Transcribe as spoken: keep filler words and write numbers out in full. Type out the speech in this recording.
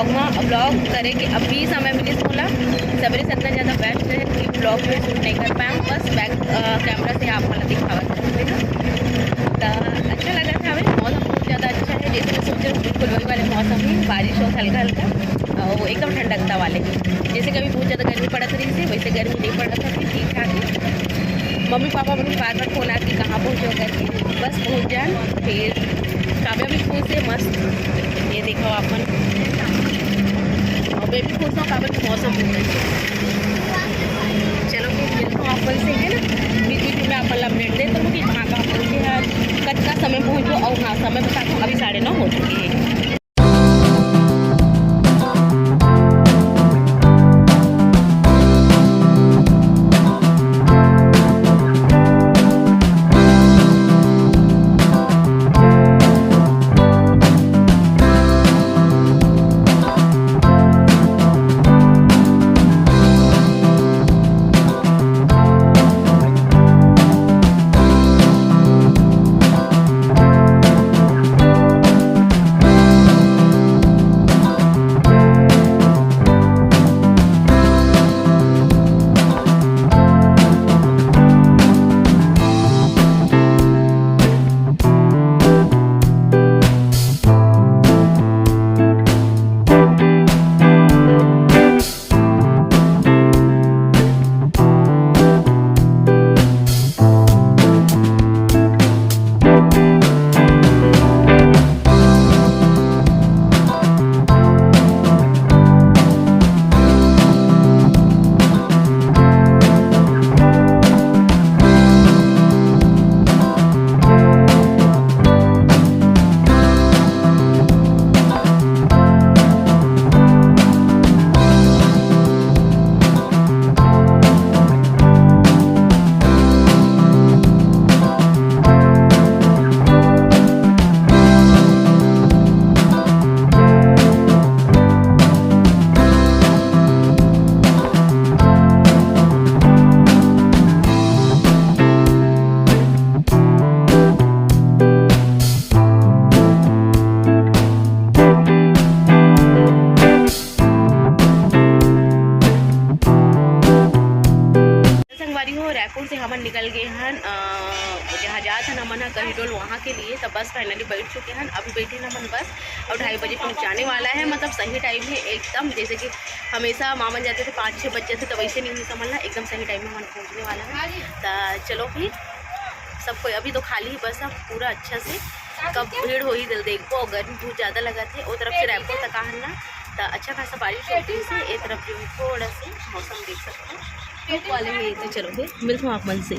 Blog करे के अभी समय मिलिस मोला, सबेरे से इतना ज़्यादा व्यस्त रहे कि ब्लॉग में शूट नहीं कर पाया। बस बैक कैमरा से आप मन ला दिखावत हूँ, है ना। तो अच्छा लगा था हमें, मौसम बहुत ज़्यादा अच्छा है, जैसे मैं सोच रही हूँ बिल्कुल वही वाले मौसम ही, बारिश हो हल्का हल्का, और वो एकदम ठंडकता वाले। जैसे कभी बहुत ज़्यादा गर्मी पड़त रही थी, वैसे गर्मी नहीं पड़त था, फिर ठीक ठाक है। मम्मी पापा मन के बार बार फोन आके कहाँ पहुँचो करके, बस पहुँच जान। फिर काव्या भी खुश है मस्त, ये देखो अपन, और मैं भी खुश हूँ, काव्या के मौसम बहुत अच्छा है। चलो फिर मिलता हूँ अपन से, है ना, बीच बीच में अपन अपडेट देता हूँ कि कहाँ कहाँ पहुँचे हैं, कितना समय पहुँचो। और हाँ, समय बता दूँ, अभी साढ़े नौ हो चुके हैं। संगवारी हो, रायपुर से हमन निकल गए हन, अ, जहाँ जात हन हमन ह कहिडोल, वहाँ के लिए। तब बस finally बैठ चुके हन, अभी बैठे हन हमन बस, और ढाई बजे पहुँचाने वाला है। मतलब सही टाइम है एकदम, जैसे कि हमेशा मामन जाते थे पाँच छः बज जाते, तब ऐसे नहीं होता मन ला, एकदम सही टाइम में हमन पहुँचने वाला है। तो चलो फिर सब कोई, अभी तो खाली ही बस, अब पूरा अच्छा से कब भीड़ होही जल्दी देखबो। और गर्मी बहुत ज़्यादा लगत है, वो तरफ से रायपुर तक आहन ना, तो अच्छा खासा बारिश होती है, ये तरफ जो है थोड़ा से मौसम देख सकते हो धूप वाले है। तो चलो फिर मिलता हूँ आप मन से।